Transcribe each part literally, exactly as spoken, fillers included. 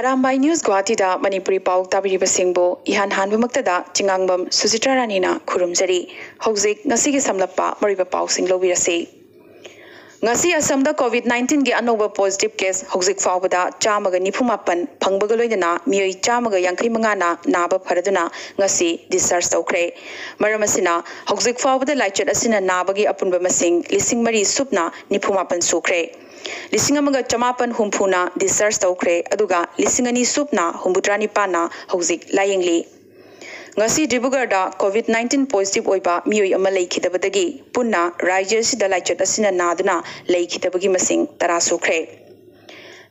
Arambai news ꯒꯨꯋꯥꯍꯥꯇꯤꯗ Manipuri ꯄꯥꯎ ꯇꯥꯕꯤꯔꯤꯕꯁꯤꯡꯕꯨ ꯏꯍꯥꯟ ꯍꯥꯟꯕꯃꯛꯇꯗ ꯆꯤꯉꯥꯡꯕꯝ ꯁꯨꯖꯤꯇ꯭ꯔꯥ ꯔꯥꯅꯤꯅ ꯈꯨꯔꯨꯝꯖꯔꯤ꯫ ꯍꯧꯖꯤꯛ ꯉꯁꯤꯒꯤ ꯁꯝꯂꯞꯄ ꯃꯔꯨꯑꯣꯏꯕ ꯄꯥꯎꯁꯤꯡ ꯂꯧꯕꯤꯔꯁꯤ꯫ ꯉꯁꯤ ꯑꯁꯥꯝꯗ ꯀꯣꯚꯤꯗ ꯅꯥꯏꯟꯇꯤꯟꯒꯤ ꯑꯅꯧꯕ ꯄꯣꯖꯤꯇꯤꯚ ꯀꯦꯁ ꯍꯧꯖꯤꯛ ꯐꯥꯎꯕꯗ ꯆꯥꯝꯃꯒ ꯅꯤꯐꯨ ꯃꯥꯄꯟ ꯐꯪꯕꯒ ꯂꯣꯏꯅꯅ ꯃꯤꯑꯣꯏ ꯆꯥꯝꯃꯒ ꯌꯥꯡꯈꯩ ꯃꯉꯥꯅ ꯅꯥꯕ ꯐꯔꯗꯨꯅ ꯉꯁꯤ ꯗꯤꯁꯆꯥꯔꯖ ꯇꯧꯈ꯭ꯔꯦ꯫ ꯃꯔꯝ ꯑꯁꯤꯅ, ꯍꯧꯖꯤꯛ ꯐꯥꯎꯕꯗ ꯂꯥꯏꯆꯠ ꯑꯁꯤꯅ ꯅꯥꯕꯒꯤ ꯑꯄꯨꯟꯕ ꯃꯁꯤꯡ ꯂꯤꯁꯤꯡ ꯃꯔꯤ ꯁꯨꯞꯅ ꯅꯤꯐꯨ ꯃꯥꯄꯟ ꯁꯨꯈ꯭ꯔꯦ꯫ ꯂꯤꯁꯤꯡ ꯑꯃꯒ ꯆꯃꯥꯄꯟ ꯍꯨꯝꯐꯨꯅ ꯗꯤꯁꯆꯥꯔꯖ ꯇꯧꯈ꯭ꯔꯦ, ꯑꯗꯨꯒ ꯂꯤꯁꯤꯡ ꯑꯅꯤ ꯁꯨꯞꯅ ꯍꯨꯝꯐꯨꯇꯔꯥ ꯅꯤꯄꯥꯟꯅ ꯍꯧꯖꯤꯛ ꯂꯥꯌꯦꯡꯂꯤ꯫ ꯉꯁꯤ ꯗꯤꯕ꯭ꯔꯨꯒꯔꯗ ꯀꯣꯚꯤꯗ ꯅꯥꯏꯟꯇꯤꯟ ꯄꯣꯖꯤꯇꯤꯚ ꯑꯣꯏꯕ ꯃꯤꯑꯣꯏ ꯑꯃ ꯂꯩꯈꯤꯗꯕꯗꯒꯤ ꯄꯨꯟꯅ ꯔꯥꯖ꯭ꯌ ꯑꯁꯤꯗ ꯂꯥꯏꯆꯠ ꯑꯁꯤꯅ ꯅꯥꯗꯨꯅ ꯂꯩꯈꯤꯗꯕꯒꯤ ꯃꯁꯤꯡ ꯇꯔꯥ ꯁꯨꯈ꯭ꯔꯦ꯫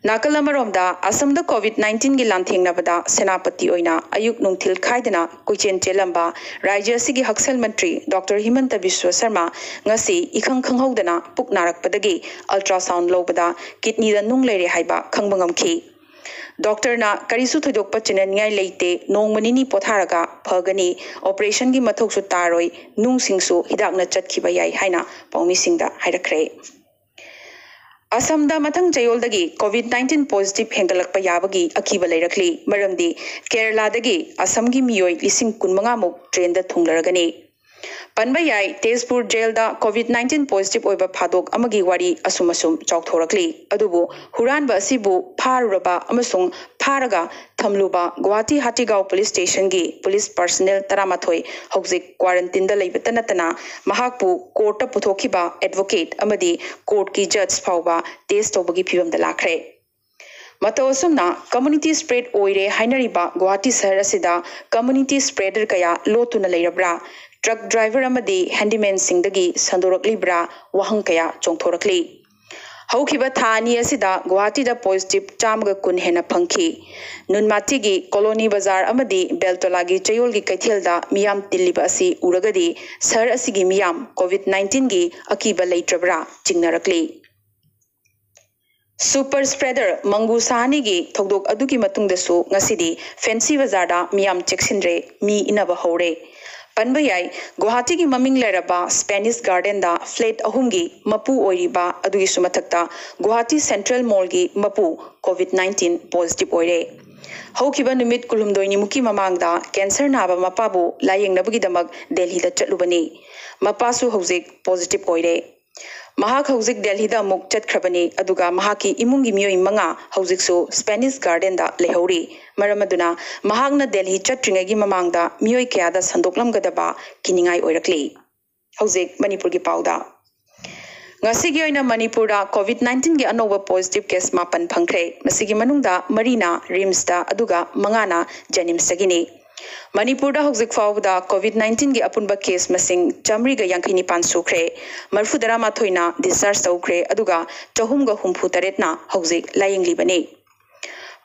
ꯅꯥꯀꯜ ꯑꯃꯔꯣꯝꯗ, ꯑꯁꯥꯝꯗ ꯀꯣꯚꯤꯗ ꯅꯥꯏꯟꯇꯤꯟꯒꯤ ꯂꯥꯟꯊꯦꯡꯅꯕꯗ ꯁꯦꯅꯥꯄꯇꯤ ꯑꯣꯏꯅ ꯑꯌꯨꯛ ꯅꯨꯡꯊꯤꯜ ꯈꯥꯏꯗꯅ ꯀꯣꯏꯆꯦꯟ ꯆꯦꯜꯂꯝꯕ ꯔꯥꯖ꯭ꯌ ꯑꯁꯤꯒꯤ ꯍꯛꯁꯦꯜ ꯃꯟꯇ꯭ꯔꯤ ꯗꯣꯛꯇꯔ ꯍꯤꯃꯟꯇ ꯕꯤꯁ꯭ꯋ ꯁꯔꯃ ꯉꯁꯤ ꯏꯈꯪ ꯈꯪꯍꯧꯗꯅ ꯄꯨꯛ ꯅꯥꯔꯛꯄꯗꯒꯤ ꯑꯜꯇ꯭ꯔꯥꯁꯥꯎꯟ ꯂꯧꯕꯗ ꯀꯤꯗꯅꯤꯗ ꯅꯨꯡ ꯂꯩꯔꯦ ꯍꯥꯏꯕ ꯈꯪꯕ ꯉꯝꯈꯤ꯫ ꯗꯣꯛꯇꯔꯅ ꯀꯔꯤꯁꯨ ꯊꯣꯏꯗꯣꯛꯄ ꯆꯤꯡꯅꯅꯤꯡꯉꯥꯏ ꯂꯩꯇꯦ, ꯅꯣꯡꯃ ꯅꯤꯅꯤ ꯄꯣꯊꯥꯔꯒ ꯐꯒꯅꯤ, ꯑꯣꯄꯔꯦꯁꯟꯒꯤ ꯃꯊꯧꯁꯨ ꯇꯥꯔꯣꯏ, ꯅꯨꯡꯁꯤꯡꯁꯨ ꯍꯤꯗꯥꯛꯅ ꯆꯠꯈꯤꯕ ꯌꯥꯏ ꯍꯥꯏꯅ ꯄꯥꯎꯃꯤꯁꯤꯡꯗ ꯍꯥꯏꯔꯛꯈ꯭ꯔꯦ꯫ ꯑꯁꯥꯝꯗ ꯃꯊꯪ ꯆꯌꯣꯜꯗꯒꯤ ꯀꯣꯚꯤꯗ ꯅꯥꯏꯟꯇꯤꯟ ꯄꯣꯖꯤꯇꯤꯚ ꯍꯦꯟꯒꯠꯂꯛꯄ ꯌꯥꯕꯒꯤ ꯑꯀꯤꯕ ꯂꯩꯔꯛꯂꯤ꯫ ꯃꯔꯝꯗꯤ ꯀꯦꯔꯂꯥꯗꯒꯤ ꯑꯁꯥꯝꯒꯤ ꯃꯤꯑꯣꯏ ꯂꯤꯁꯤꯡ ꯀꯨꯟꯃꯉꯥꯃꯨꯛ ꯇ꯭ꯔꯦꯟꯗ ꯊꯨꯡꯂꯔꯒꯅꯤ꯫ ꯄꯟꯕ ꯌꯥꯏ, ꯇꯦꯖꯄꯨꯔ ꯖꯦꯜꯗ ꯀꯣꯚꯤꯗ ꯅꯥꯏꯟꯇꯤꯟ ꯄꯣꯖꯤꯇꯤꯚ ꯑꯣꯏꯕ ꯐꯥꯗꯣꯛ ꯑꯃꯒꯤ ꯋꯥꯔꯤ ꯑꯁꯨꯝ ꯑꯁꯨꯝ ꯆꯥꯎꯊꯣꯔꯛꯂꯤ꯫ ꯑꯗꯨꯕꯨ ꯍꯨꯔꯥꯟꯕ ꯑꯁꯤꯕꯨ ꯐꯥꯔꯨꯔꯕ ꯑꯃꯁꯨꯡ ꯐꯥꯔꯒ ꯊꯝꯂꯨꯕ ꯒꯨꯋꯥꯍꯥꯇꯤ ꯍꯥꯇꯤꯒꯥꯎ ꯄꯨꯂꯤꯁ ꯁ꯭ꯇꯦꯁꯟꯒꯤ ꯄꯨꯂꯤꯁ ꯄꯔꯁꯅꯦꯜ ꯇꯔꯥꯃꯥꯊꯣꯏ ꯍꯧꯖꯤꯛ ꯀ꯭ꯋꯥꯔꯟꯇꯤꯟꯗ ꯂꯩꯕꯇ ꯅꯠꯇꯅ ꯃꯍꯥꯛꯄꯨ ꯀꯣꯔꯠꯇ ꯄꯨꯊꯣꯛꯈꯤꯕ ꯑꯦꯗꯚꯣꯀꯦꯠ ꯑꯃꯗꯤ ꯀꯣꯔꯠꯀꯤ ꯖꯖ ꯐꯥꯎꯕ ꯇꯦꯁ ꯇꯧꯕꯒꯤ ꯐꯤꯚꯝꯗ ꯂꯥꯛꯈ꯭ꯔꯦ꯫ ꯃꯇꯧ ꯑꯁꯨꯝꯅ ꯀꯝꯃ꯭ꯌꯨꯅꯤꯇꯤ ꯁ꯭ꯄ꯭ꯔꯦꯗ ꯑꯣꯏꯔꯦ ꯍꯥꯏꯅꯔꯤꯕ ꯒꯨꯋꯥꯍꯥꯇꯤ ꯁꯍꯔ ꯑꯁꯤꯗ ꯀꯝꯃ꯭ꯌꯨꯅꯤꯇꯤ ꯁ꯭ꯄ꯭ꯔꯦꯗꯔ ꯀꯌꯥ ꯂꯣꯠꯇꯨꯅ ꯂꯩꯔꯕ꯭ꯔꯥ? ꯇ꯭ꯔꯛ ꯗ꯭ꯔꯥꯏꯚꯔ ꯑꯃꯗꯤ ꯍꯦꯟꯗꯤꯃꯦꯟꯁꯤꯡꯗꯒꯤ ꯁꯟꯗꯣꯔꯛꯂꯤꯕ꯭ꯔꯥ? ꯋꯥꯍꯪ ꯀꯌꯥ ꯆꯣꯡꯊꯣꯔꯛꯂꯤ꯫ ꯍꯧꯈꯤꯕ ꯊꯥ ꯑꯅꯤ ꯑꯁꯤꯗ ꯒꯨꯋꯥꯍꯥꯇꯤꯗ ꯄꯣꯖꯤꯇꯤꯚ ꯆꯥꯝꯃꯒ ꯀꯨꯟ ꯍꯦꯟꯅ ꯐꯪꯈꯤ꯫ ꯅꯨꯟꯃꯥꯇꯤꯒꯤ ꯀꯣꯂꯣꯅꯤ ꯕꯖꯥꯔ ꯑꯃꯗꯤ ꯕꯦꯜꯇꯣꯂꯥꯒꯤ ꯆꯌꯣꯜꯒꯤ ꯀꯩꯊꯦꯜꯗ ꯃꯤꯌꯥꯝ ꯇꯤꯜꯂꯤꯕ ꯑꯁꯤ ꯎꯔꯒꯗꯤ ꯁꯍꯔ ꯑꯁꯤꯒꯤ ꯃꯤꯌꯥꯝ ꯀꯣꯚꯤꯗ ꯅꯥꯏꯟꯇꯤꯟꯒꯤ ꯑꯀꯤꯕ ꯂꯩꯇ꯭ꯔꯕ꯭ꯔꯥ ꯆꯤꯡꯅꯔꯛꯂꯤ꯫ ꯁꯨꯄꯔ ꯁ꯭ꯄ꯭ꯔꯦꯗꯔ ꯃꯪꯒꯨ ꯁꯥꯍꯥꯅꯤꯒꯤ ꯊꯧꯗꯣꯛ ꯑꯗꯨꯒꯤ ꯃꯇꯨꯡꯗꯁꯨ ꯉꯁꯤꯗꯤ ꯐꯦꯟꯁꯤ ꯕꯖꯥꯔꯗ ꯃꯤꯌꯥꯝ ꯆꯦꯛꯁꯤꯟꯔꯦ, ꯃꯤ ꯏꯟꯅꯕ ꯍꯧꯔꯦ꯫ ꯄꯟꯕ ꯌꯥꯏ, ꯒꯨꯋꯥꯍꯥꯇꯤꯒꯤ ꯃꯃꯤꯡ ꯂꯩꯔꯕ ꯁ꯭ꯄꯦꯅꯤꯁ ꯒꯥꯔꯗꯦꯟꯗ ꯐ꯭ꯂꯦꯠ ꯑꯍꯨꯝꯒꯤ ꯃꯄꯨ ꯑꯣꯏꯔꯤꯕ, ꯑꯗꯨꯒꯤꯁꯨ ꯃꯊꯛꯇ ꯒꯨꯋꯥꯍꯥꯇꯤ ꯁꯦꯟꯇ꯭ꯔꯦꯜ ꯃꯣꯜꯒꯤ ꯃꯄꯨ ꯀꯣꯚꯤꯗ ꯅꯥꯏꯟꯇꯤꯟ ꯄꯣꯖꯤꯇꯤꯚ ꯑꯣꯏꯔꯦ꯫ ꯍꯧꯈꯤꯕ ꯅꯨꯃꯤꯠ ꯀꯨꯟꯍꯨꯝꯗꯣꯏꯅꯤꯃꯨꯛꯀꯤ ꯃꯃꯥꯡꯗ ꯀꯦꯟꯁꯔ ꯅꯥꯕ ꯃꯄꯥꯕꯨ ꯂꯥꯌꯦꯡꯅꯕꯒꯤꯗꯃꯛ ꯗꯦꯜꯍꯤꯗ ꯆꯠꯂꯨꯕꯅꯤ꯫ ꯃꯄꯥꯁꯨ ꯍꯧꯖꯤꯛ ꯄꯣꯖꯤꯇꯤꯚ ꯑꯣꯏꯔꯦ꯫ ꯃꯍꯥꯛ ꯍꯧꯖꯤꯛ ꯗꯦꯜꯍꯤꯗ ꯑꯃꯨꯛ ꯆꯠꯈ꯭ꯔꯕꯅꯤ, ꯑꯗꯨꯒ ꯃꯍꯥꯛꯀꯤ ꯏꯃꯨꯡꯒꯤ ꯃꯤꯑꯣꯏ ꯃꯉꯥ ꯍꯧꯖꯤꯛꯁꯨ ꯁ꯭ꯄꯦꯅꯤꯁ ꯒꯥꯔꯗꯦꯟꯗ ꯂꯩꯍꯧꯔꯤ꯫ ꯃꯔꯝ ꯑꯗꯨꯅ ꯃꯍꯥꯛꯅ ꯗꯦꯜꯍꯤ ꯆꯠꯇ꯭ꯔꯤꯉꯩꯒꯤ ꯃꯃꯥꯡꯗ ꯃꯤꯑꯣꯏ ꯀꯌꯥꯗ ꯁꯟꯗꯣꯛꯂꯝꯒꯗꯕ ꯀꯤꯅꯤꯡꯉꯥꯏ ꯑꯣꯏꯔꯛꯂꯤ꯫ ꯍꯧꯖꯤꯛ ꯃꯅꯤꯄꯨꯔꯒꯤ ꯄꯥꯎꯗ꯫ ꯉꯁꯤꯒꯤ ꯑꯣꯏꯅ ꯃꯅꯤꯄꯨꯔꯗ ꯀꯣꯚꯤꯗ ꯅꯥꯏꯟꯇꯤꯟꯒꯤ ꯑꯅꯧꯕ ꯄꯣꯖꯤꯇꯤꯚ ꯀꯦꯁ ꯃꯥꯄꯟ ꯐꯪꯈ꯭ꯔꯦ꯫ ꯃꯁꯤꯒꯤ ꯃꯅꯨꯡꯗ ꯃꯔꯤꯅ ꯔꯤꯝꯁꯇ, ꯑꯗꯨꯒ ꯃꯉꯥꯅ ꯖꯦꯅꯤꯝꯁꯇꯒꯤꯅꯤ꯫ ꯃꯅꯤꯄꯨꯔꯗ ꯍꯧꯖꯤꯛ ꯐꯥꯎꯕꯗ ꯀꯣꯚꯤꯗ ꯅꯥꯏꯟꯇꯤꯟꯒꯤ ꯑꯄꯨꯟꯕ ꯀꯦꯁ ꯃꯁꯤꯡ ꯆꯥꯃꯔꯤꯒ ꯌꯥꯡꯈꯩ ꯅꯤꯄꯥꯟ ꯁꯨꯈ꯭ꯔꯦ꯫ ꯃꯔꯤꯐꯨ ꯇꯔꯥꯃꯥꯊꯣꯏꯅ ꯗꯤꯁꯆꯥꯔꯖ ꯇꯧꯈ꯭ꯔꯦ, ꯑꯗꯨꯒ ꯆꯍꯨꯝꯒ ꯍꯨꯝꯐꯨ ꯇꯔꯦꯠꯅ ꯍꯧꯖꯤꯛ ꯂꯥꯌꯦꯡꯂꯤꯕꯅꯤ꯫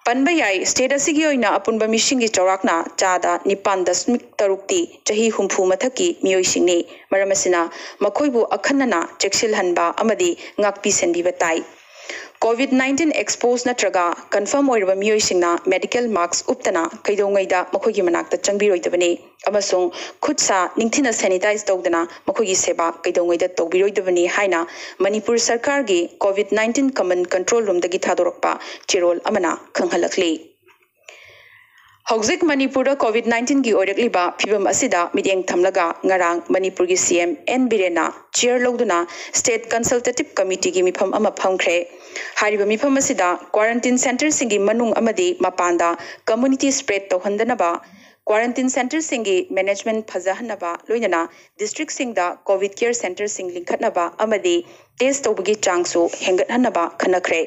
ꯄꯟꯕ ꯌꯥꯏ, ꯁ꯭ꯇꯦꯠ ꯑꯁꯤꯒꯤ ꯑꯣꯏꯅ ꯑꯄꯨꯟꯕ ꯃꯤꯁꯤꯡꯒꯤ ꯆꯥꯎꯔꯥꯛꯅ ꯆꯥꯗ ꯅꯤꯄꯥꯟ ꯗꯁꯃꯤꯛ ꯇꯔꯨꯛꯇꯤ ꯆꯍꯤ ꯍꯨꯝꯐꯨ ꯃꯊꯛꯀꯤ ꯃꯤꯑꯣꯏꯁꯤꯡꯅꯤ꯫ ꯃꯔꯝ ꯑꯁꯤꯅ ꯃꯈꯣꯏꯕꯨ ꯑꯈꯟꯅꯅ ꯆꯦꯛꯁꯤꯜꯍꯟꯕ ꯑꯃꯗꯤ ꯉꯥꯛꯄꯤ ꯁꯦꯟꯕꯤꯕ ꯇꯥꯏ꯫ ꯀꯣꯚꯤꯗ ꯅꯥꯏꯟꯇꯤꯟ ꯑꯦꯛꯁꯄꯣꯖ ꯅꯠꯇ꯭ꯔꯒ ꯀꯟꯐꯔꯝ ꯑꯣꯏꯔꯕ ꯃꯤꯑꯣꯏꯁꯤꯡꯅ ꯃꯦꯗꯤꯀꯦꯜ ꯃꯥꯁꯛ ꯎꯞꯇꯅ ꯀꯩꯗꯧꯉꯩꯗ ꯃꯈꯣꯏꯒꯤ ꯃꯅꯥꯛꯇ ꯆꯪꯕꯤꯔꯣꯏꯗꯕꯅꯤ ꯑꯃꯁꯨꯡ ꯈꯨꯠ ꯁꯥ ꯅꯤꯡꯊꯤꯅ ꯁꯦꯅꯤꯇꯥꯏꯖ ꯇꯧꯗꯅ ꯃꯈꯣꯏꯒꯤ ꯁꯦꯕꯥ ꯀꯩꯗꯧꯉꯩꯗ ꯇꯧꯕꯤꯔꯣꯏꯗꯕꯅꯤ ꯍꯥꯏꯅ ꯃꯅꯤꯄꯨꯔ ꯁꯔꯀꯥꯔꯒꯤ ꯀꯣꯚꯤꯗ ꯅꯥꯏꯟꯇꯤꯟ ꯀꯃꯟ ꯀꯟꯇ꯭ꯔꯣꯜ ꯔꯨꯝꯗꯒꯤ ꯊꯥꯗꯣꯔꯛꯄ ꯆꯦꯔꯣꯜ ꯑꯃꯅ ꯈꯪꯍꯜꯂꯛꯂꯤ꯫ ꯍꯧꯖꯤꯛ ꯃꯅꯤꯄꯨꯔꯗ ꯀꯣꯚꯤꯗ ꯅꯥꯏꯟꯇꯤꯟꯒꯤ ꯑꯣꯏꯔꯛꯂꯤꯕ ꯐꯤꯕꯝ ꯑꯁꯤꯗ ꯃꯤꯠꯌꯦꯡ ꯊꯝꯂꯒ ꯉꯔꯥꯡ ꯃꯅꯤꯄꯨꯔꯒꯤ ꯁꯤ ꯑꯦꯝ ꯑꯦꯟ ꯕꯤꯔꯦꯟꯅ ꯆꯤꯌꯔ ꯂꯧꯗꯨꯅ ꯁ꯭ꯇꯦꯠ ꯀꯟꯁꯜꯇꯦꯇꯤꯚ ꯀꯃꯤꯇꯤꯒꯤ ꯃꯤꯐꯝ ꯑꯃ ꯐꯝꯈ꯭ꯔꯦ꯫ ꯍꯥꯏꯔꯤꯕ ꯃꯤꯐꯝ ꯑꯁꯤꯗ ꯀ꯭ꯋꯥꯔꯦꯟꯇꯤꯟ ꯁꯦꯟꯇꯔꯁꯤꯡꯒꯤ ꯃꯅꯨꯡ ꯑꯃꯗꯤ ꯃꯄꯥꯟꯗ ꯀꯝꯃ꯭ꯌꯨꯅꯤꯇꯤ ꯁ꯭ꯄ꯭ꯔꯦꯗ ꯇꯧꯍꯟꯗꯅꯕ, ꯀ꯭ꯋꯥꯔꯦꯟꯇꯤꯟ ꯁꯦꯟꯇꯔꯁꯤꯡꯒꯤ ꯃꯦꯅꯦꯖꯃꯦꯟꯠ ꯐꯖꯍꯟꯅꯕ, ꯂꯣꯏꯅꯅ ꯗꯤꯁꯇ꯭ꯔꯤꯛꯁꯤꯡꯗ ꯀꯣꯚꯤꯗ ꯀꯦꯌꯔ ꯁꯦꯟꯇꯔꯁꯤꯡ ꯂꯤꯡꯈꯠꯅꯕ ꯑꯃꯗꯤ ꯇꯦꯁ ꯇꯧꯕꯒꯤ ꯆꯥꯡꯁꯨ ꯍꯦꯟꯒꯠꯍꯟꯅꯕ ꯈꯟꯅꯈ꯭ꯔꯦ꯫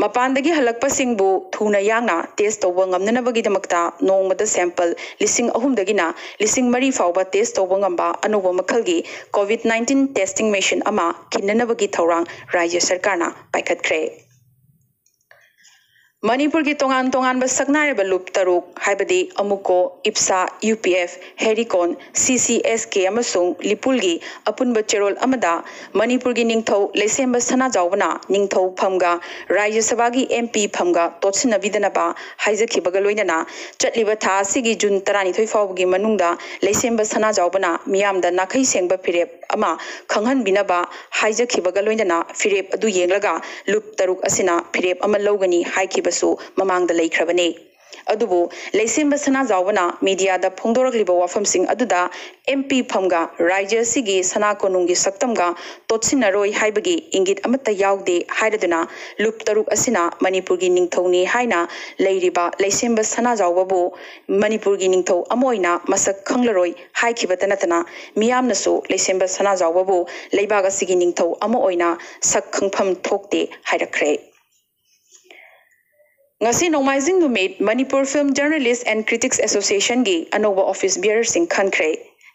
ꯃꯄꯥꯟꯗꯒꯤ ꯍꯜꯂꯛꯄꯁꯤꯡꯕꯨ ꯊꯨꯅ ꯌꯥꯡꯅ ꯇꯦꯁ ꯇꯧꯕ ꯉꯝꯅꯅꯕꯒꯤꯗꯃꯛꯇ ꯅꯣꯡꯃꯗ ꯁꯦꯝꯄꯜ ꯂꯤꯁꯤꯡ ꯑꯍꯨꯝꯗꯒꯤꯅ ꯂꯤꯁꯤꯡ ꯃꯔꯤ ꯐꯥꯎꯕ ꯇꯦꯁ ꯇꯧꯕ ꯉꯝꯕ ꯑꯅꯧꯕ ꯃꯈꯜꯒꯤ ꯀꯣꯚꯤꯗ ꯅꯥꯏꯟꯇꯤꯟ ꯇꯦꯁꯇꯤꯡ ꯃꯦꯁꯤꯟ ꯑꯃ ꯈꯤꯟꯅꯅꯕꯒꯤ ꯊꯧꯔꯥꯡ ꯔꯥꯖ꯭ꯌ ꯁꯔꯀꯥꯔꯅ ꯄꯥꯏꯈꯠꯈ꯭ꯔꯦ꯫ ꯃꯅꯤꯄꯨꯔꯒꯤ ꯇꯣꯉꯥꯟ ꯇꯣꯉꯥꯟꯕ ꯁꯛꯅꯥꯏꯔꯕ ꯂꯨꯞ ꯇꯔꯨꯛ, ꯍꯥꯏꯕꯗꯤ ꯑꯃꯨꯀꯣ, ꯏꯞꯁꯥ, ꯌꯨ ꯄꯤ ꯑꯦꯐ, ꯍꯦꯔꯤꯀꯣꯟ, ꯁꯤ ꯁꯤ ꯑꯦꯁ ꯀꯦ ꯑꯃꯁꯨꯡ ꯂꯤꯄꯨꯜꯒꯤ ꯑꯄꯨꯟꯕ ꯆꯦꯔꯣꯜ ꯑꯃꯗ ꯃꯅꯤꯄꯨꯔꯒꯤ ꯅꯤꯡꯊꯧ ꯂꯩꯁꯦꯝꯕ ꯁꯅꯥꯖꯥꯎꯕꯅ ꯅꯤꯡꯊꯧ ꯐꯝꯒ ꯔꯥꯖ꯭ꯌ ꯁꯚꯥꯒꯤ ꯑꯦꯝ ꯄꯤ ꯐꯝꯒ ꯇꯣꯠꯁꯤꯟꯅꯕꯤꯗꯅꯕ ꯍꯥꯏꯖꯈꯤꯕꯒ ꯂꯣꯏꯅꯅ ꯆꯠꯂꯤꯕ ꯊꯥ ꯑꯁꯤꯒꯤ ꯖꯨꯟ ꯇꯔꯥꯅꯤꯊꯣꯏ ꯐꯥꯎꯕꯒꯤ ꯃꯅꯨꯡꯗ ꯂꯩꯁꯦꯝꯕ ꯁꯅꯥꯖꯥꯎꯕꯅ ꯃꯤꯌꯥꯝꯗ ꯅꯥꯈꯩ ꯁꯦꯡꯕ ꯐꯤꯔꯦꯞ ꯑꯃ ꯈꯪꯍꯟꯕꯤꯅꯕ ꯍꯥꯏꯖꯈꯤꯕꯒ ꯂꯣꯏꯅꯅ ꯐꯤꯔꯦꯞ ꯑꯗꯨ ꯌꯦꯡꯂꯒ ꯂꯨꯞ ꯇꯔꯨꯛ ꯑꯁꯤꯅ ꯐꯤꯔꯦꯞ ꯑꯃ ꯂꯧꯒꯅꯤ ꯍꯥꯏꯈꯤꯕꯁꯨ ꯃꯃꯥꯡꯗ ꯂꯩꯈ꯭ꯔꯕꯅꯤ꯫ ꯑꯗꯨꯕꯨ ꯂꯩꯁꯦꯝꯕ ꯁꯅꯥꯖꯥꯎꯕꯅ ꯃꯤꯗꯤꯌꯥꯗ ꯐꯣꯡꯗꯣꯔꯛꯂꯤꯕ ꯋꯥꯐꯝꯁꯤꯡ ꯑꯗꯨꯗ ꯑꯦꯝ ꯄꯤ ꯐꯝꯒ ꯔꯥꯖ꯭ꯌ ꯑꯁꯤꯒꯤ ꯁꯅꯥ ꯀꯣꯅꯨꯡꯒꯤ ꯁꯛꯇꯝꯒ ꯇꯣꯠꯁꯤꯟꯅꯔꯣꯏ ꯍꯥꯏꯕꯒꯤ ꯏꯪꯒꯤꯠ ꯑꯃꯠꯇ ꯌꯥꯎꯗꯦ ꯍꯥꯏꯔꯗꯨꯅ ꯂꯨꯞ ꯇꯔꯨꯛ ꯑꯁꯤꯅ ꯃꯅꯤꯄꯨꯔꯒꯤ ꯅꯤꯡꯊꯧꯅꯤ ꯍꯥꯏꯅ ꯂꯩꯔꯤꯕ ꯂꯩꯁꯦꯝꯕ ꯁꯅꯥꯖꯥꯎꯕꯕꯨ ꯃꯅꯤꯄꯨꯔꯒꯤ ꯅꯤꯡꯊꯧ ꯑꯃ ꯑꯣꯏꯅ ꯃꯁꯛ ꯈꯪꯂꯔꯣꯏ ꯍꯥꯏꯈꯤꯕꯇ ꯅꯠꯇꯅ ꯃꯤꯌꯥꯝꯅꯁꯨ ꯂꯩꯁꯦꯝꯕ ꯁꯅꯥꯖꯥꯎꯕꯕꯨ ꯂꯩꯕꯥꯛ ꯑꯁꯤꯒꯤ ꯅꯤꯡꯊꯧ ꯑꯃ ꯑꯣꯏꯅ ꯁꯛ ꯈꯪꯐꯝ ꯊꯣꯛꯇꯦ ꯍꯥꯏꯔꯛꯈ꯭ꯔꯦ꯫ ꯉꯁꯤ ꯅꯣꯡꯃꯥꯏꯖꯤꯡ ꯅꯨꯃꯤꯠ Manipur Film Journalist and Critics Associationꯒꯤ ꯑꯅꯧꯕ office bearerꯁꯤꯡ ꯈꯟꯈ꯭ꯔꯦ꯫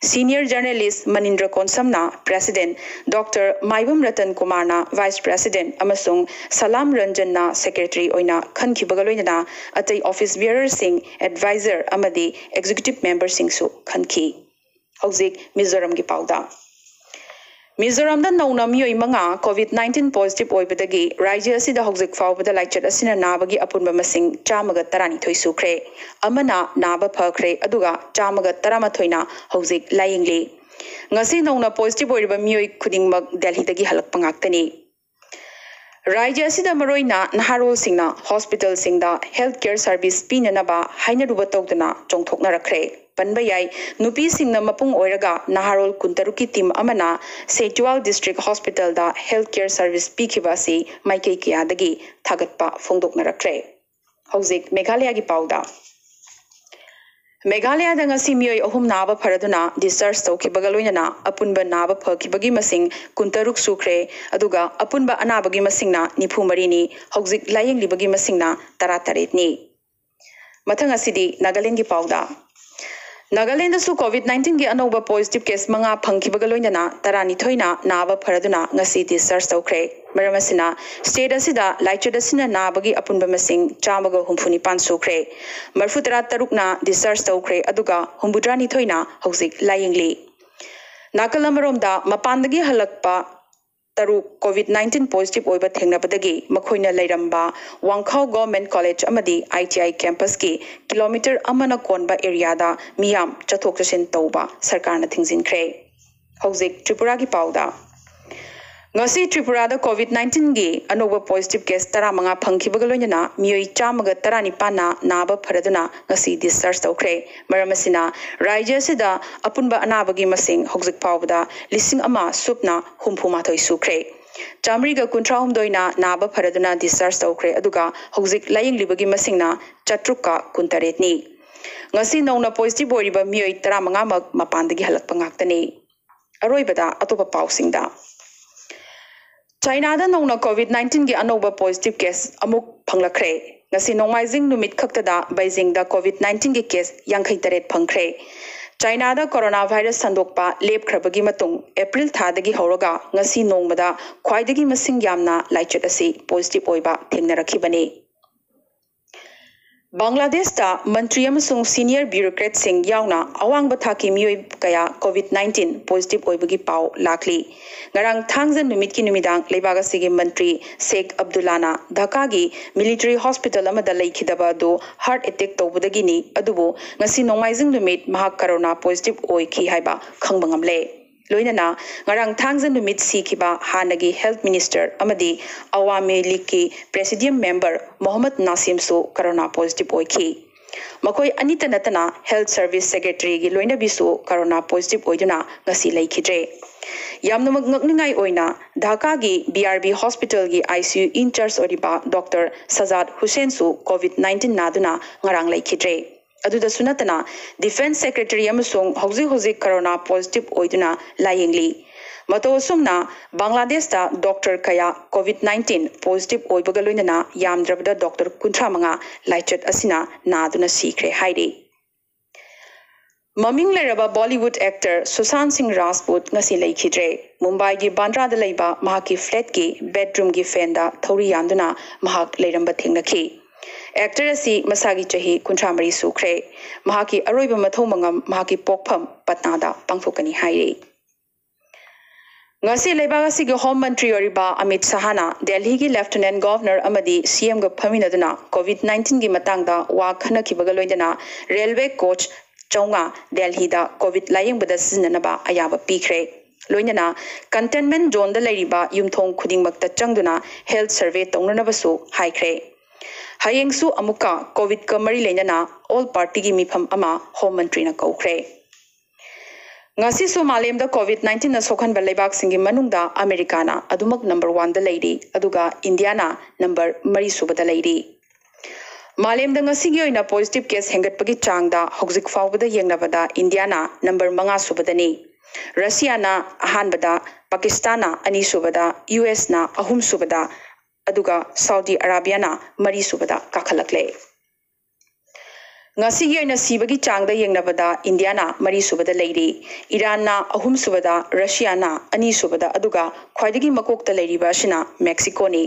Senior journalist ꯃꯅꯤꯟꯗ꯭ꯔ ꯀꯣꯟꯁꯝꯅ president, ꯗꯣꯛꯇꯔ ꯃꯥꯏꯕꯝ ꯔꯇꯟ ꯀꯨꯃꯥꯔꯅ vice president ꯑꯃꯁꯨꯡ ꯁꯂꯥꯝ ꯔꯟꯖꯟꯅ secretary ꯑꯣꯏꯅ ꯈꯟꯈꯤꯕꯒ ꯂꯣꯏꯅꯅ ꯑꯇꯩ office bearerꯁꯤꯡ, advisor ꯑꯃꯗꯤ executive memberꯁꯤꯡꯁꯨ ꯈꯟꯈꯤ꯫ ꯍꯧꯖꯤꯛ ꯃꯤꯖꯣꯔꯥꯝꯒꯤ ꯄꯥꯎꯗ꯫ ꯃꯤꯖꯣꯔꯥꯝꯗ ꯅꯧꯅ ꯃꯤꯑꯣꯏ ꯃꯉꯥ COVID nineteen positive ꯑꯣꯏꯕꯗꯒꯤ ꯔꯥꯖ꯭ꯌ ꯑꯁꯤꯗ ꯍꯧꯖꯤꯛ ꯐꯥꯎꯕꯗ ꯂꯥꯏꯆꯠ ꯑꯁꯤꯅ ꯅꯥꯕꯒꯤ ꯑꯄꯨꯟꯕ ꯃꯁꯤꯡ ꯆꯥꯝꯃꯒ ꯇꯔꯥꯅꯤꯊꯣꯏ ꯁꯨꯈ꯭ꯔꯦ꯫ ꯑꯃꯅ ꯅꯥꯕ ꯐꯈ꯭ꯔꯦ, ꯑꯗꯨꯒ ꯆꯥꯝꯃꯒ ꯇꯔꯥꯃꯥꯊꯣꯏꯅ ꯍꯧꯖꯤꯛ ꯂꯥꯌꯦꯡꯂꯤ꯫ ꯉꯁꯤ ꯅꯧꯅ positive ꯑꯣꯏꯔꯤꯕ ꯃꯤꯑꯣꯏ ꯈꯨꯗꯤꯡꯃꯛ ꯗꯦꯜꯍꯤꯗꯒꯤ ꯍꯜꯂꯛꯄ ꯉꯥꯛꯇꯅꯤ꯫ ꯔꯥꯖ꯭ꯌ ꯑꯁꯤꯗ ꯃꯔꯨꯑꯣꯏꯅ ꯅꯍꯥꯔꯣꯜꯁꯤꯡꯅ hospitalꯁꯤꯡꯗ health care service ꯄꯤꯅꯅꯕ ꯍꯥꯏꯅꯔꯨꯕ ꯇꯧꯗꯅ ꯆꯣꯡꯊꯣꯛꯅꯔꯛꯈ꯭ꯔꯦ꯫ ꯄꯟꯕ ꯌꯥꯏ, ꯅꯨꯄꯤꯁꯤꯡꯅ ꯃꯄꯨꯡ ꯑꯣꯏꯔꯒ ꯅꯍꯥꯔꯣꯜ ꯀꯨꯟꯇꯔꯨꯛꯀꯤ team ꯑꯃꯅ ꯁꯦꯇ꯭ꯋꯥꯜ District Hospitalꯗ health care service ꯄꯤꯈꯤꯕ ꯑꯁꯤ ꯃꯥꯏꯀꯩ ꯀꯌꯥꯗꯒꯤ ꯊꯥꯒꯠꯄ ꯐꯣꯡꯗꯣꯛꯅꯔꯛꯈ꯭ꯔꯦ꯫ ꯍꯧꯖꯤꯛ ꯃꯦꯘꯥꯂꯌꯥꯒꯤ ꯄꯥꯎꯗ꯫ ꯃꯦꯘꯥꯂꯌꯥꯗ ꯉꯁꯤ ꯃꯤꯑꯣꯏ ꯑꯍꯨꯝ ꯅꯥꯕ ꯐꯔꯗꯨꯅ discharge ꯇꯧꯈꯤꯕꯒ ꯂꯣꯏꯅꯅ ꯑꯄꯨꯟꯕ ꯅꯥꯕ ꯐꯈꯤꯕꯒꯤ ꯃꯁꯤꯡ ꯀꯨꯟꯇꯔꯨꯛ ꯁꯨꯈ꯭ꯔꯦ, ꯑꯗꯨꯒ ꯑꯄꯨꯟꯕ ꯑꯅꯥꯕꯒꯤ ꯃꯁꯤꯡꯅ ꯅꯤꯐꯨ ꯃꯔꯤꯅꯤ, ꯍꯧꯖꯤꯛ ꯂꯥꯌꯦꯡꯂꯤꯕꯒꯤ ꯃꯁꯤꯡꯅ ꯇꯔꯥꯇꯔꯦꯠꯅꯤ꯫ ꯃꯊꯪ ꯑꯁꯤꯗꯤ ꯅꯥꯒꯥꯂꯦꯟꯒꯤ ꯄꯥꯎꯗ꯫ ꯅꯥꯒꯥꯂꯦꯟꯗꯁꯨ ꯀꯣꯚꯤꯗ ꯅꯥꯏꯟꯇꯤꯟꯒꯤ ꯑꯅꯧꯕ ꯄꯣꯖꯤꯇꯤꯚ ꯀꯦꯁ ꯃꯉꯥ ꯐꯪꯈꯤꯕꯒ ꯂꯣꯏꯅꯅ ꯇꯔꯥꯅꯤꯊꯣꯏꯅ ꯅꯥꯕ ꯐꯔꯗꯨꯅ ꯉꯁꯤ ꯗꯤꯁꯆꯥꯔꯖ ꯇꯧꯈ꯭ꯔꯦ꯫ ꯃꯔꯝ ꯑꯁꯤꯅ, ꯁ꯭ꯇꯦꯠ ꯑꯁꯤꯗ ꯂꯥꯏꯆꯠ ꯑꯁꯤꯅ ꯅꯥꯕꯒꯤ ꯑꯄꯨꯟꯕ ꯃꯁꯤꯡ ꯆꯥꯝꯃꯒ ꯍꯨꯝꯐꯨ ꯅꯤꯄꯥꯟ ꯁꯨꯈ꯭ꯔꯦ꯫ ꯃꯔꯐꯨ ꯇꯔꯥ ꯇꯔꯨꯛꯅ ꯗꯤꯁꯆꯥꯔꯖ ꯇꯧꯈ꯭ꯔꯦ, ꯑꯗꯨꯒ ꯍꯨꯝꯐꯨꯇꯔꯥ ꯅꯤꯊꯣꯏꯅ ꯍꯧꯖꯤꯛ ꯂꯥꯌꯦꯡꯂꯤ꯫ ꯅꯥꯀꯜ ꯑꯃꯔꯣꯝꯗ, ꯃꯄꯥꯟꯗꯒꯤ ꯍꯜꯂꯛꯄ ꯇꯔꯨꯛ ꯀꯣꯚꯤꯗ ꯅꯥꯏꯟꯇꯤꯟ ꯄꯣꯖꯤꯇꯤꯚ ꯑꯣꯏꯕ ꯊꯦꯡꯅꯕꯗꯒꯤ ꯃꯈꯣꯏꯅ ꯂꯩꯔꯝꯕ ꯋꯥꯡꯈꯥꯎ ꯒꯣꯔꯃꯦꯟ ꯀꯣꯂꯦꯖ ꯑꯃꯗꯤ ꯑꯥꯏ ꯇꯤ ꯑꯥꯏ ꯀꯦꯝꯄꯁꯀꯤ ꯀꯤꯂꯣꯃꯤꯇꯔ ꯑꯃꯅ ꯀꯣꯟꯕ ꯑꯦꯔꯤꯌꯥꯗ ꯃꯤꯌꯥꯝ ꯆꯠꯊꯣꯛ ꯆꯠꯁꯤꯟ ꯇꯧꯕ ꯁꯔꯀꯥꯔꯅ ꯊꯤꯡꯖꯤꯟꯈ꯭ꯔꯦ꯫ ꯍꯧꯖꯤꯛ ꯇ꯭ꯔꯤꯄꯨꯔꯥꯒꯤ ꯄꯥꯎꯗ꯫ ꯉꯁꯤ ꯇ꯭ꯔꯤꯄꯨꯔꯥꯗ ꯀꯣꯚꯤꯗ ꯅꯥꯏꯟꯇꯤꯟꯒꯤ ꯑꯅꯧꯕ ꯄꯣꯖꯤꯇꯤꯚ ꯀꯦꯁ ꯇꯔꯥꯃꯉꯥ ꯐꯪꯈꯤꯕꯒ ꯂꯣꯏꯅꯅ ꯃꯤꯑꯣꯏ ꯆꯥꯝꯃꯒ ꯇꯔꯥꯅꯤꯄꯥꯟꯅ ꯅꯥꯕ ꯐꯔꯗꯨꯅ ꯉꯁꯤ ꯗꯤꯁꯆꯥꯔꯖ ꯇꯧꯈ꯭ꯔꯦ꯫ ꯃꯔꯝ ꯑꯁꯤꯅ, ꯔꯥꯖ꯭ꯌ ꯑꯁꯤꯗ ꯑꯄꯨꯟꯕ ꯑꯅꯥꯕꯒꯤ ꯃꯁꯤꯡ ꯍꯧꯖꯤꯛ ꯐꯥꯎꯕꯗ ꯂꯤꯁꯤꯡ ꯑꯃ ꯁꯨꯞꯅ ꯍꯨꯝꯐꯨ ꯃꯥꯊꯣꯏ ꯁꯨꯈ꯭ꯔꯦ꯫ ꯆꯥꯃꯔꯤꯒ ꯀꯨꯟꯊ꯭ꯔꯥ ꯍꯨꯝꯗꯣꯏꯅ ꯅꯥꯕ ꯐꯔꯗꯨꯅ ꯗꯤꯁꯆꯥꯔꯖ ꯇꯧꯈ꯭ꯔꯦ, ꯑꯗꯨꯒ ꯍꯧꯖꯤꯛ ꯂꯥꯌꯦꯡꯂꯤꯕꯒꯤ ꯃꯁꯤꯡꯅ ꯆꯥꯇ꯭ꯔꯨꯛꯀ ꯀꯨꯟꯇꯔꯦꯠꯅꯤ꯫ ꯉꯁꯤ ꯅꯧꯅ ꯄꯣꯖꯤꯇꯤꯚ ꯑꯣꯏꯔꯤꯕ ꯃꯤꯑꯣꯏ ꯇꯔꯥꯃꯉꯥꯃꯛ ꯃꯄꯥꯟꯗꯒꯤ ꯍꯜꯂꯛꯄ ꯉꯥꯛꯇꯅꯤ꯫ ꯑꯔꯣꯏꯕꯗ ꯑꯇꯣꯞꯄ ꯄꯥꯎꯁꯤꯡꯗ꯫ ꯆꯥꯏꯅꯥꯗ ꯅꯧꯅ ꯀꯣꯚꯤꯗ ꯅꯥꯏꯟꯇꯤꯟꯒꯤ ꯑꯅꯧꯕ ꯄꯣꯖꯤꯇꯤꯚ ꯀꯦꯁ ꯑꯃꯨꯛ ꯐꯪꯂꯛꯈ꯭ꯔꯦ꯫ ꯉꯁꯤ ꯅꯣꯡꯃꯥꯏꯖꯤꯡ ꯅꯨꯃꯤꯠ ꯈꯛꯇꯗ ꯕꯩꯖꯤꯡꯗ ꯀꯣꯚꯤꯗ ꯅꯥꯏꯟꯇꯤꯟꯒꯤ ꯀꯦꯁ ꯌꯥꯡꯈꯩ ꯇꯔꯦꯠ ꯐꯪꯈ꯭ꯔꯦ꯫ ꯆꯥꯏꯅꯥꯗ ꯀꯣꯔꯣꯅꯥ ꯚꯥꯏꯔꯁ ꯁꯟꯗꯣꯛꯄ ꯂꯦꯞꯈ꯭ꯔꯕꯒꯤ ꯃꯇꯨꯡ ꯑꯦꯄ꯭ꯔꯤꯜ ꯊꯥꯗꯒꯤ ꯍꯧꯔꯒ ꯉꯁꯤ ꯅꯣꯡꯃꯗ ꯈ꯭ꯋꯥꯏꯗꯒꯤ ꯃꯁꯤꯡ ꯌꯥꯝꯅ ꯂꯥꯏꯆꯠ ꯑꯁꯤ ꯄꯣꯖꯤꯇꯤꯚ ꯑꯣꯏꯕ ꯊꯦꯡꯅꯔꯛꯈꯤꯕꯅꯤ꯫ ꯕꯪꯒ꯭ꯂꯥꯗꯦꯁꯇ ꯃꯟꯇ꯭ꯔꯤ ꯑꯃꯁꯨꯡ ꯁꯤꯅꯤꯌꯔ ꯕ꯭ꯌꯨꯔꯣꯀ꯭ꯔꯦꯠꯁꯤꯡ ꯌꯥꯎꯅ ꯑꯋꯥꯡꯕ ꯊꯥꯛꯀꯤ ꯃꯤꯑꯣꯏ ꯀꯌꯥ ꯀꯣꯚꯤꯗ ꯅꯥꯏꯟꯇꯤꯟ ꯄꯣꯖꯤꯇꯤꯚ ꯑꯣꯏꯕꯒꯤ ꯄꯥꯎ ꯂꯥꯛꯂꯤ꯫ ꯉꯔꯥꯡ ꯊꯥꯡꯖ ꯅꯨꯃꯤꯠꯀꯤ ꯅꯨꯃꯤꯗꯥꯡ ꯂꯩꯕꯥꯛ ꯑꯁꯤꯒꯤ ꯃꯟꯇ꯭ꯔꯤ ꯁꯦꯈ ꯑꯕꯗꯨꯜꯂꯥꯅ ꯙꯥꯀꯥꯒꯤ ꯃꯤꯂꯤꯇꯔꯤ ꯍꯣꯁꯄꯤꯇꯥꯜ ꯑꯃꯗ ꯂꯩꯈꯤꯗꯕ ꯑꯗꯨ ꯍꯥꯔꯠ ꯑꯦꯇꯦꯛ ꯇꯧꯕꯗꯒꯤꯅꯤ, ꯑꯗꯨꯕꯨ ꯉꯁꯤ ꯅꯣꯡꯃꯥꯏꯖꯤꯡ ꯅꯨꯃꯤꯠ ꯃꯍꯥꯛ ꯀꯣꯔꯣꯅꯥ ꯄꯣꯖꯤꯇꯤꯚ ꯑꯣꯏꯈꯤ ꯍꯥꯏꯕ ꯈꯪꯕ ꯉꯝꯂꯦ꯫ ꯂꯣꯏꯅꯅ ꯉꯔꯥꯡ ꯊꯥꯡꯖ ꯅꯨꯃꯤꯠ ꯁꯤꯈꯤꯕ ꯍꯥꯟꯅꯒꯤ ꯍꯦꯜꯊ ꯃꯤꯅꯤꯁꯇꯔ ꯑꯃꯗꯤ ꯑꯋꯥꯃꯤ ꯂꯤꯒꯀꯤ ꯄ꯭ꯔꯦꯁꯤꯗꯤꯌꯝ ꯃꯦꯝꯕꯔ ꯃꯣꯍꯝꯃꯗ ꯅꯥꯁꯤꯝꯁꯨ ꯀꯣꯔꯣꯅꯥ ꯄꯣꯖꯤꯇꯤꯚ ꯑꯣꯏꯈꯤ꯫ ꯃꯈꯣꯏ ꯑꯅꯤꯇ ꯅꯠꯇꯅ ꯍꯦꯜꯊ ꯁꯔꯚꯤꯁ ꯁꯦꯀ꯭ꯔꯦꯇꯔꯤꯒꯤ ꯂꯣꯏꯅꯕꯤꯁꯨ ꯀꯣꯔꯣꯅꯥ ꯄꯣꯖꯤꯇꯤꯚ ꯑꯣꯏꯗꯨꯅ ꯉꯁꯤ ꯂꯩꯈꯤꯗ꯭ꯔꯦ꯫ ꯌꯥꯝꯅꯃꯛ ꯉꯛꯅꯤꯡꯉꯥꯏ ꯑꯣꯏꯅ, ꯙꯥꯀꯥꯒꯤ ꯕꯤ ꯑꯥꯔ ꯕꯤ ꯍꯣꯁꯄꯤꯇꯥꯜꯒꯤ ꯑꯥꯏ ꯁꯤ ꯌꯨ ꯏꯟꯆꯥꯔꯖ ꯑꯣꯏꯔꯤꯕ ꯗꯣꯛꯇꯔ ꯁꯖꯥꯗ ꯍꯨꯁꯦꯟꯁꯨ ꯀꯣꯚꯤꯗ ꯅꯥꯏꯟꯇꯤꯟ ꯅꯥꯗꯨꯅ ꯉꯔꯥꯡ ꯂꯩꯈꯤꯗ꯭ꯔꯦ꯫ ꯑꯗꯨꯗꯁꯨ ꯅꯠꯇꯅ, ꯗꯤꯐꯦꯟꯁ ꯁꯦꯀ꯭ꯔꯦꯇꯔꯤ ꯑꯃꯁꯨꯡ ꯍꯧꯖꯤꯛ ꯍꯧꯖꯤꯛ ꯀꯣꯔꯣꯅꯥ ꯄꯣꯖꯤꯇꯤꯚ ꯑꯣꯏꯗꯨꯅ ꯂꯥꯌꯦꯡꯂꯤ꯫ ꯃꯇꯧ ꯑꯁꯨꯝꯅ, ꯕꯪꯒ꯭ꯂꯥꯗꯦꯁꯇ ꯗꯣꯛꯇꯔ ꯀꯌꯥ ꯀꯣꯚꯤꯗ ꯅꯥꯏꯟꯇꯤꯟ ꯄꯣꯖꯤꯇꯤꯚ ꯑꯣꯏꯕꯒ ꯂꯣꯏꯅꯅ ꯌꯥꯝꯗ꯭ꯔꯕꯗ ꯗꯣꯛꯇꯔ ꯀꯨꯟꯊ꯭ꯔꯥ ꯃꯉꯥ ꯂꯥꯏꯆꯠ ꯑꯁꯤꯅ ꯅꯥꯗꯨꯅ ꯁꯤꯈ꯭ꯔꯦ ꯍꯥꯏꯔꯤ꯫ ꯃꯃꯤꯡ ꯂꯩꯔꯕ ꯕꯣꯂꯤꯋꯨꯗ ꯑꯦꯛꯇꯔ ꯁꯨꯁꯥꯟ ꯁꯤꯡ ꯔꯥꯖꯄꯨꯠ ꯉꯁꯤ ꯂꯩꯈꯤꯗ꯭ꯔꯦ꯫ ꯃꯨꯝꯕꯥꯏꯒꯤ ꯕꯥꯟꯗ꯭ꯔꯥꯗ ꯂꯩꯕ ꯃꯍꯥꯛꯀꯤ ꯐ꯭ꯂꯦꯠꯀꯤ ꯕꯦꯗꯔꯨꯝꯒꯤ ꯐꯦꯟꯗ ꯊꯧꯔꯤ ꯌꯥꯟꯗꯨꯅ ꯃꯍꯥꯛ ꯂꯩꯔꯝꯕ ꯊꯦꯡꯅꯈꯤ꯫ ꯑꯦꯛꯇꯔ ꯑꯁꯤ ꯃꯁꯥꯒꯤ ꯆꯍꯤ ꯀꯨꯟꯊ꯭ꯔꯥ ꯃꯔꯤ ꯁꯨꯈ꯭ꯔꯦ꯫ ꯃꯍꯥꯛꯀꯤ ꯑꯔꯣꯏꯕ ꯃꯊꯧ ꯃꯉꯝ ꯃꯍꯥꯛꯀꯤ ꯄꯣꯛꯐꯝ ꯄꯠꯅꯥꯗ ꯄꯥꯡꯊꯣꯛꯀꯅꯤ ꯍꯥꯏꯔꯤ꯫ ꯉꯁꯤ ꯂꯩꯕꯥꯛ ꯑꯁꯤꯒꯤ ꯍꯣꯝ ꯃꯟꯇ꯭ꯔꯤ ꯑꯣꯏꯔꯤꯕ ꯑꯃꯤꯠ ꯁꯍꯥꯅ ꯗꯦꯜꯍꯤꯒꯤ ꯂꯦꯐꯇꯤꯅꯦꯟꯠ ꯒꯚꯔꯅꯔ ꯑꯃꯗꯤ ꯁꯤ ꯑꯦꯝꯒ ꯐꯝꯃꯤꯟꯅꯗꯨꯅ ꯀꯣꯚꯤꯗ ꯅꯥꯏꯟꯇꯤꯟꯒꯤ ꯃꯇꯥꯡꯗ ꯋꯥ ꯈꯟꯅꯈꯤꯕꯒ ꯂꯣꯏꯅꯅ ꯔꯦꯜꯋꯦ ꯀꯣꯆ ꯆꯥꯝꯃꯉꯥ ꯗꯦꯜꯍꯤꯗ ꯀꯣꯚꯤꯗ ꯂꯥꯌꯦꯡꯕꯗ ꯁꯤꯖꯤꯟꯅꯅꯕ ꯑꯌꯥꯕ ꯄꯤꯈ꯭ꯔꯦ꯫ ꯂꯣꯏꯅꯅ ꯀꯟꯇꯦꯟꯃꯦꯟꯠ ꯖꯣꯟꯗ ꯂꯩꯔꯤꯕ ꯌꯨꯝꯊꯣꯡ ꯈꯨꯗꯤꯡꯃꯛꯇ ꯆꯪꯗꯨꯅ ꯍꯦꯜꯊ ꯁꯔꯚꯦ ꯇꯧꯅꯅꯕꯁꯨ ꯍꯥꯏꯈ꯭ꯔꯦ꯫ ꯍꯌꯦꯡꯁꯨ ꯑꯃꯨꯛꯀ ꯀꯣꯚꯤꯗꯀ ꯃꯔꯤ ꯂꯩꯅꯅ ꯑꯣꯜ ꯄꯥꯔꯇꯤꯒꯤ ꯃꯤꯐꯝ ꯑꯃ ꯍꯣꯝ ꯃꯟꯇ꯭ꯔꯤꯅ ꯀꯧꯈ꯭ꯔꯦ꯫ ꯉꯁꯤꯁꯨ ꯃꯥꯂꯦꯝꯗ ꯀꯣꯚꯤꯗ ꯅꯥꯏꯟꯇꯤꯟꯅ ꯁꯣꯛꯍꯟꯕ ꯂꯩꯕꯥꯛꯁꯤꯡꯒꯤ ꯃꯅꯨꯡꯗ ꯑꯃꯦꯔꯤꯀꯥꯅ ꯑꯗꯨꯃꯛ ꯅꯝꯕꯔ ꯋꯥꯟꯗ ꯂꯩꯔꯤ, ꯑꯗꯨꯒ ꯏꯟꯗꯤꯌꯥꯅ ꯅꯝꯕꯔ ꯃꯔꯤ ꯁꯨꯕꯗ ꯂꯩꯔꯤ꯫ ꯃꯥꯂꯦꯝꯗ ꯉꯁꯤꯒꯤ ꯑꯣꯏꯅ ꯄꯣꯖꯤꯇꯤꯚ ꯀꯦꯁ ꯍꯦꯟꯒꯠꯄꯒꯤ ꯆꯥꯡꯗ ꯍꯧꯖꯤꯛ ꯐꯥꯎꯕꯗ ꯌꯦꯡꯅꯕꯗ ꯏꯟꯗꯤꯌꯥꯅ ꯅꯝꯕꯔ ꯃꯉꯥ ꯁꯨꯕꯗꯅꯤ꯫ ꯔꯁꯤꯌꯥꯅ ꯑꯍꯥꯟꯕꯗ, ꯄꯥꯀꯤꯁꯇꯥꯟꯅ ꯑꯅꯤꯁꯨꯕꯗ, ꯌꯨ ꯑꯦꯁꯅ ꯑꯍꯨꯝꯁꯨꯕꯗ, ꯑꯗꯨꯒ ꯁꯥꯎꯗꯤ ꯑꯔꯥꯕꯤꯌꯥꯅ ꯃꯔꯤꯁꯨꯕꯗ ꯀꯥꯈꯠꯂꯛꯂꯦ꯫ ꯉꯁꯤꯒꯤ ꯑꯣꯏꯅ ꯁꯤꯕꯒꯤ ꯆꯥꯡꯗ ꯌꯦꯡꯅꯕꯗ ꯏꯟꯗꯤꯌꯥꯅ ꯃꯔꯤꯁꯨꯕꯗ ꯂꯩꯔꯤ, ꯏꯔꯥꯟꯅ ꯑꯍꯨꯝꯁꯨꯕꯗ, ꯔꯁꯤꯌꯥꯅ ꯑꯅꯤꯁꯨꯕꯗ, ꯑꯗꯨꯒ ꯈ꯭ꯋꯥꯏꯗꯒꯤ ꯃꯀꯣꯛꯇ ꯂꯩꯔꯤꯕ ꯑꯁꯤꯅ ꯃꯦꯛꯁꯤꯀꯣꯅꯤ꯫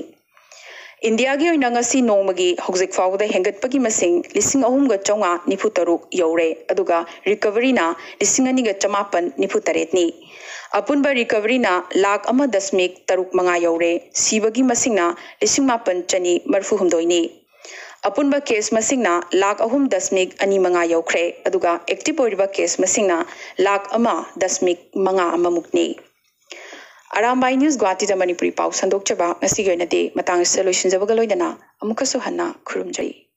ꯏꯟꯗꯤꯌꯥꯒꯤ ꯑꯣꯏꯅ ꯉꯁꯤ ꯅꯣꯡꯃꯒꯤ ꯍꯧꯖꯤꯛ ꯐꯥꯎꯕꯗ ꯍꯦꯟꯒꯠꯄꯒꯤ ꯃꯁꯤꯡ ꯂꯤꯁꯤꯡ ꯑꯍꯨꯝꯒ ꯆꯥꯝꯃꯉꯥ ꯅꯤꯐꯨ ꯇꯔꯨꯛ ꯌꯧꯔꯦ, ꯑꯗꯨꯒ ꯔꯤꯀꯚꯔꯤꯅ ꯂꯤꯁꯤꯡ ꯑꯅꯤꯒ ꯆꯃꯥꯄꯟ ꯅꯤꯐꯨ ꯇꯔꯦꯠꯅꯤ꯫ ꯑꯄꯨꯟꯕ ꯔꯤꯀꯚꯔꯤꯅ ꯂꯥꯈ ꯑꯃ ꯗꯁꯃꯤꯛ ꯇꯔꯨꯛ ꯃꯉꯥ ꯌꯧꯔꯦ, ꯁꯤꯕꯒꯤ ꯃꯁꯤꯡꯅ ꯂꯤꯁꯤꯡ ꯃꯥꯄꯟ ꯆꯅꯤ ꯃꯔꯤꯐꯨ ꯍꯨꯝꯗꯣꯏꯅꯤ꯫ ꯑꯄꯨꯟꯕ ꯀꯦꯁ ꯃꯁꯤꯡꯅ ꯂꯥꯈ ꯑꯍꯨꯝ ꯗꯁꯃꯤꯛ ꯑꯅꯤ ꯃꯉꯥ ꯌꯧꯈ꯭ꯔꯦ, ꯑꯗꯨꯒ ꯑꯦꯛꯇꯤꯚ ꯑꯣꯏꯔꯤꯕ ꯀꯦꯁ ꯃꯁꯤꯡꯅ ꯂꯥꯈ ꯑꯃ ꯗꯁꯃꯤꯛ ꯃꯉꯥ ꯑꯃꯃꯨꯛꯅꯤ꯫ ꯑꯔꯥꯝꯕꯥꯏ ꯅ꯭ꯌꯨꯁ ꯒꯨꯋꯥꯍꯥꯇꯤꯗ ꯃꯅꯤꯄꯨꯔꯤ ꯄꯥꯎ ꯁꯟꯗꯣꯛꯆꯕ ꯉꯁꯤꯒꯤ ꯑꯣꯏꯅꯗꯤ ꯃꯇꯥꯡ ꯑꯁꯤꯗ ꯂꯣꯏꯁꯤꯟꯖꯕꯒ ꯂꯣꯏꯅꯅ ꯑꯃꯨꯛꯀꯁꯨ ꯍꯟꯅ ꯈꯨꯔꯨꯝꯖꯔꯤ꯫